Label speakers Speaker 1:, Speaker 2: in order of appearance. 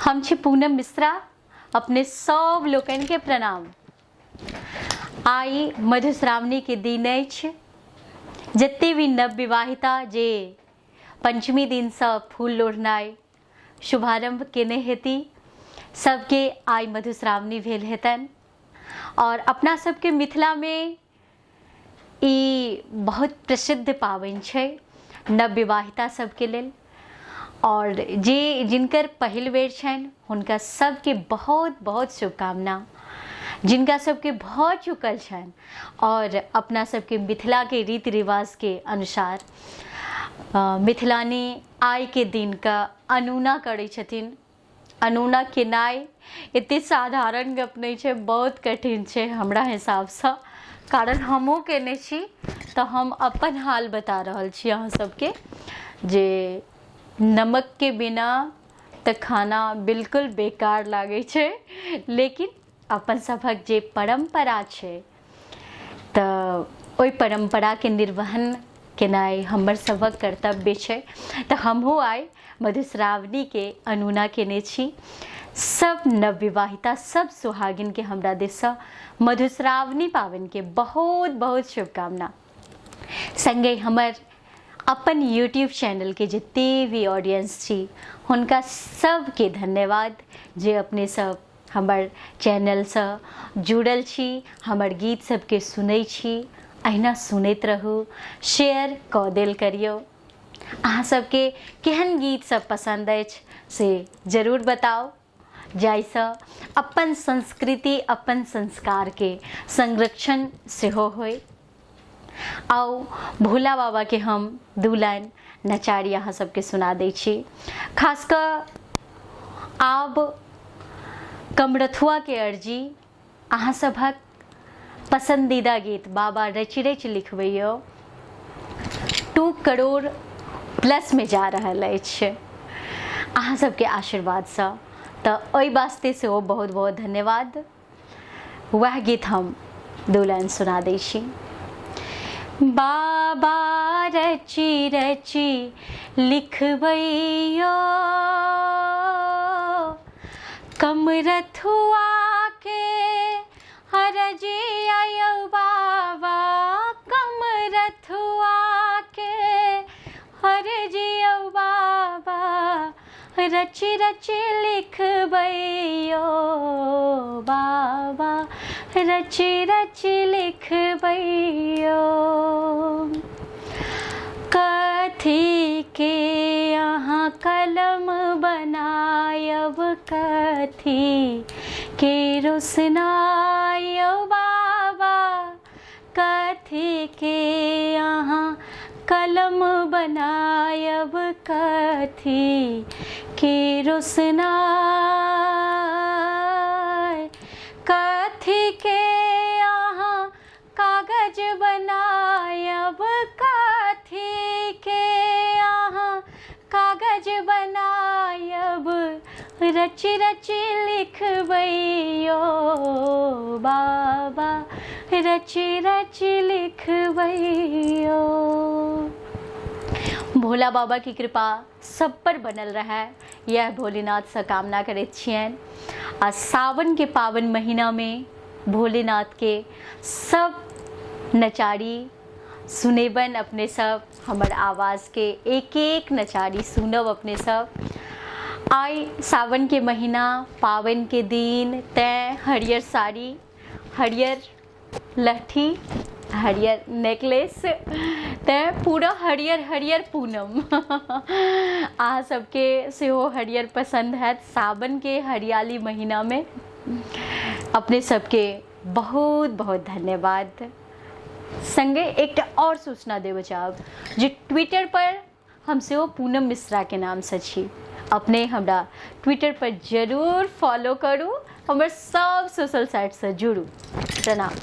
Speaker 1: हम छी पूनम मिश्रा। अपने सब लोकनि के प्रणाम। आइ मधुश्रावणी के दिन अछि। जते भी नव विवाहिता जे पंचमी दिनसँ फूल लोढ़नाइ शुभारंभ केने हेती, सबके आइ मधुश्रावणी भेल हेतनि। और अपना सबके मिथिलामे ई बहुत प्रसिद्ध पाबनि छै नवविवाहिता सबके लेल। और जे जिनकर पहिल बेर छनि हुनका सबके बहुत बहुत शुभकामना। जिनका सबके भऽ चुकल छनि और अपना सबके मिथिलाके रीति रिवाजके अनुसार मिथिलानी आइके दिनके अनूना करै छथिन। अनूना केनाइ एते साधारण गप नहि छै, बहुत कठिन छै हमरा हिसाबसँ, कारण हमहूँ केने छी तऽ हम अपन हाल बता रहल छी अहाँ सबके जे नमकके बिना तऽ खाना बिल्कुल बेकार लागै छै, लेकिन अपन सभक जे परम्परा छै तऽ ओहि परम्पराके निर्वहन केनाइ हमर सभक कर्तव्य छै। तऽ हमहूँ आइ मधुश्रावणीके अनूना केने छी। सब नवविवाहिता सब सुहागिनके हमरा दिससँ मधुश्रावणी पाबनिके बहुत बहुत शुभकामना। संगे हमर अपन यूट्यूब चैनलके जते भी ऑडियंस छी हुनका सबके धन्यवाद जे अपने सब हमर चैनलसँ जुड़ल छी, हमर गीत सबके सुनै छी। अहिना सुनैत रहू, शेयर कऽ देल करियौ। अहाँ सबके केहन गीत सब पसन्द अछि से जरूर बताउ, जाहिसँ अपन संस्कृति अपन संस्कारके संरक्षण सेहो होइ। आउ भोला बाबाके हम दू लाइन नचारी अहाँ सबके सुना दै छी। खास कऽ आब कमरथुआके अर्जी अहाँ सभक पसन्दीदा गीत बाबा रचि रचि लिखबैयो 2 करोड़ प्लसमे जा रहल अछि अहाँ सबके आशीर्वादसँ, तऽ ओहि वास्ते सेहो बहुत बहुत धन्यवाद। वएह गीत हम दू लाइन सुना दै छी। बाबा रचि रचि लिखबैयो कमरथुआ के हरजी आयो बाबा, कमरथुआ के हरजी औ बाबा रचि रचि लिखबैयो बाबा रचि रचि लिखबैयो। कथी के अहाँ कलम बनायब, कथी के रोशनायो बाबा, कथी के अहाँ कलम बनायब, कथी के रोशनाय, कथी के अहाँ कागज बनायब, कथी के अहाँ कागज बनायब, रचि रचि लिखबैयो बाबा रचि रचि लिखबैयो। भोला बाबा की कृपा सब पर बनल रहे, यह भोलेनाथ से कामना करैत छियनि। आ सावन के पावन महीना में भोलेनाथ के सब नचारी सुनेबन अपने सब, हमर आवाज़ के एक एक नचारी सुनब अपने सब। आइ सावन के महीना पावन के दिन, तैं हरियर साड़ी, हरियर लहठी, हरियर नेकलेस, तैं पूरा हरियर हरियर पूनम। अहाँ सबके सेहो हरियर पसंद हैत। सावन के हरियाली महीना में अपने सबके बहुत बहुत धन्यवाद। संगे एकटा और सूचना देबऽ चाहब जे ट्विटर पर हम सेहो पूनम मिश्रा के नाम से छी। अपने हमरा ट्विटर पर जरूर फॉलो करू, हमर सब सोशल साइट से जुड़ू। प्रणाम।